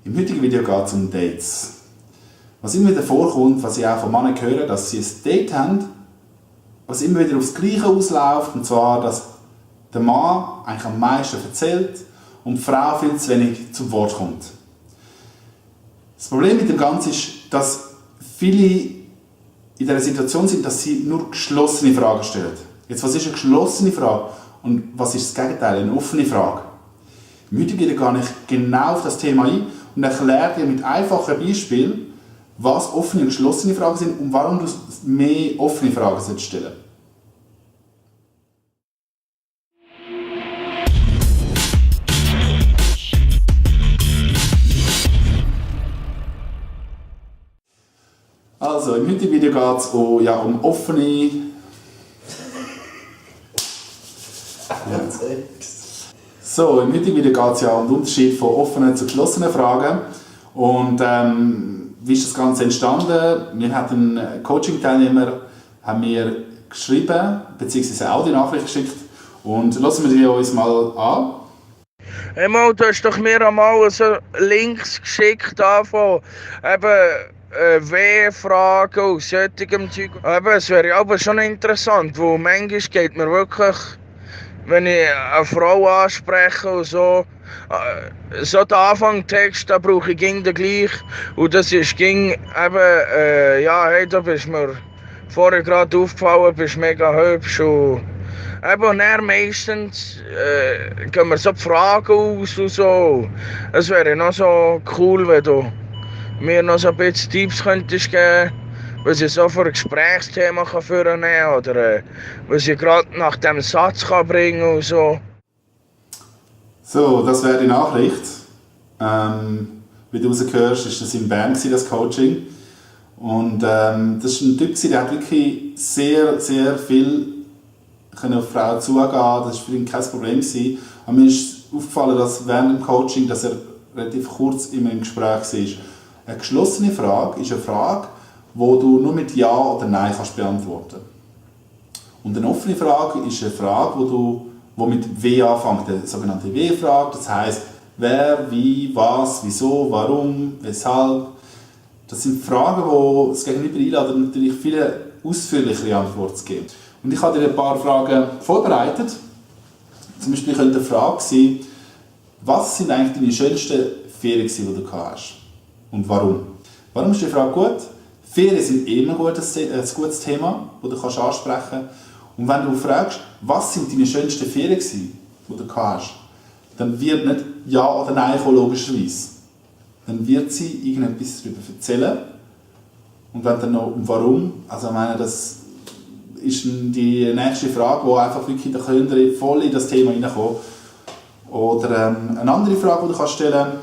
Im heutigen Video geht es um Dates. Was immer wieder vorkommt, was ich auch von Männern höre, dass sie ein Date haben, was immer wieder aufs Gleiche ausläuft, und zwar, dass der Mann eigentlich am meisten erzählt und die Frau viel zu wenig zum Wort kommt. Das Problem mit dem Ganzen ist, dass viele in der Situation sind, dass sie nur geschlossene Fragen stellen. Jetzt, was ist eine geschlossene Frage und was ist das Gegenteil, eine offene Frage? Im heutigen Video gehe ich genau auf das Thema ein und erkläre dir mit einfachen Beispielen, was offene und geschlossene Fragen sind und warum du mehr offene Fragen stellen solltest. Also, im heutigen Video geht es um offene... So, im heutigen Video geht es um den Unterschied von offenen zu geschlossenen Fragen. Und wie ist das Ganze entstanden? Wir hatten einen Coaching-Teilnehmer geschrieben, beziehungsweise eine Audionachricht geschickt. Und lassen wir die uns mal an. Hey Mo, du hast doch mir einmal so Links geschickt von W-Fragen und solchem Zeug. Es wäre aber schon interessant, weil manchmal geht mir wirklich, wenn ich eine Frau anspreche und so den Anfangstext, da brauche ich den gleich. Und das ist hey, da bist mir vorher gerade aufgefallen, bist mega hübsch. Und dann meistens gehen wir so die Fragen aus und so. Es wäre noch so cool, wenn du mir noch so ein bisschen Tipps könntest geben, was ich so für ein Gesprächsthema führen kann oder was ich gerade nach dem Satz kann bringen und so. So, das wäre die Nachricht. Wie du rausgehörst, war das in Bern, das Coaching. Und das ist ein Typ, der hat wirklich sehr, sehr viel auf Frauen zugehen. Das war für ihn kein Problem. Aber mir ist aufgefallen, dass während dem Coaching, dass er relativ kurz immer im Gespräch war. Eine geschlossene Frage ist eine Frage, die du nur mit Ja oder Nein kannst beantworten. Und eine offene Frage ist eine Frage, die mit W anfängt, eine sogenannte W-Frage. Das heisst, wer, wie, was, wieso, warum, weshalb. Das sind Fragen, die das Gegenüber einladen, natürlich viele ausführlichere Antworten zu geben. Und ich habe dir ein paar Fragen vorbereitet. Zum Beispiel könnte eine Frage sein, was sind eigentlich deine schönsten Ferien, die du hast? Und warum? Warum ist die Frage gut? Ferien sind immer ein gutes Thema, das du ansprechen kannst. Und wenn du fragst, was sind deine schönsten Ferien, die du hast, dann wird nicht Ja oder Nein kommen, logischerweise. Dann wird sie irgendetwas darüber erzählen. Und wenn dann noch um warum, also ich meine, das ist die nächste Frage, wo einfach wirklich voll in das Thema hineinkommen. Oder eine andere Frage, die du stellen kannst,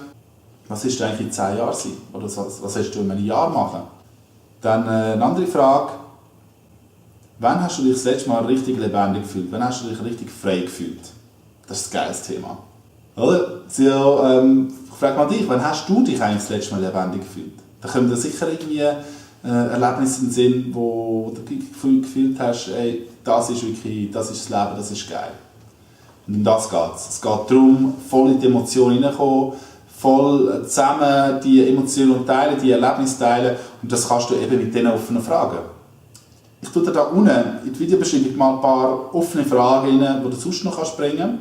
was ist eigentlich in 10 Jahren sein? Oder was hast du in einem Jahr machen? Dann eine andere Frage, wann hast du dich das letzte Mal richtig lebendig gefühlt? Wann hast du dich richtig frei gefühlt? Das ist ein geiles Thema. Oder? So, ich frage mal dich, wann hast du dich eigentlich das letzte Mal lebendig gefühlt? Da kommen da sicher irgendwie Erlebnisse in den Sinn, wo du gefühlt hast, ey, das ist wirklich, das ist das Leben, das ist geil. Und um das geht es. Es geht darum, voll in die Emotionen hineinkommen, voll zusammen die Emotionen teilen, die Erlebnisse teilen. Und das kannst du eben mit diesen offenen Fragen. Ich tue dir da unten in die Videobeschreibung mal ein paar offene Fragen rein, die du sonst noch bringen kannst.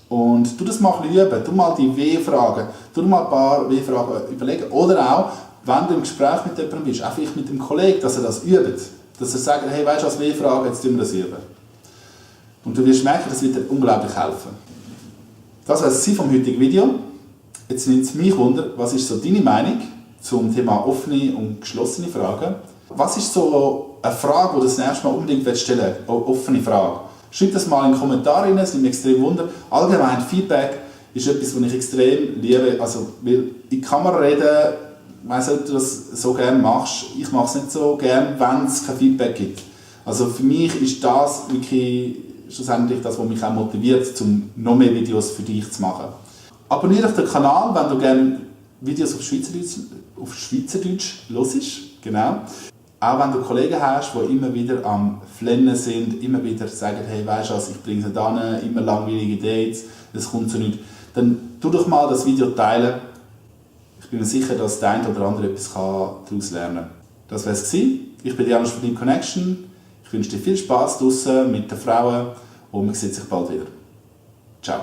Und du das mal üben. Du mal die W-Fragen. Du mal ein paar W-Fragen überlegen. Oder auch, wenn du im Gespräch mit jemandem bist, auch vielleicht mit dem Kollegen, dass er das übt. Dass er sagt, hey, weißt du, als W-Frage, jetzt tun wir das üben. Und du wirst merken, das wird dir unglaublich helfen. Das war es vom heutigen Video. Jetzt nimmt es mich wunder, was ist so deine Meinung zum Thema offene und geschlossene Fragen? Was ist so eine Frage, die du das nächste Mal unbedingt stellen willst? Eine offene Frage. Schreib das mal in die Kommentare rein, es nimmt mich extrem wunder. Allgemein Feedback ist etwas, was ich extrem liebe. Also, weil in die Kamera reden, ich weiss nicht, ob du das so gerne machst. Ich mache es nicht so gerne, wenn es kein Feedback gibt. Also für mich ist das wirklich schlussendlich das, was mich auch motiviert, um noch mehr Videos für dich zu machen. Abonniere doch den Kanal, wenn du gerne Videos auf Schweizerdeutsch hörst. Genau. Auch wenn du Kollegen hast, die immer wieder am Flennen sind, immer wieder sagen, hey, weißt du was, ich bringe sie da immer langweilige Dates, es kommt so nichts. Dann tu doch mal das Video teilen Ich bin mir sicher, dass der eine oder andere etwas daraus lernen kann. Das war es. Ich bin Janusz von Team Connection. Ich wünsche dir viel Spass draussen mit den Frauen und man sieht sich bald wieder. Ciao.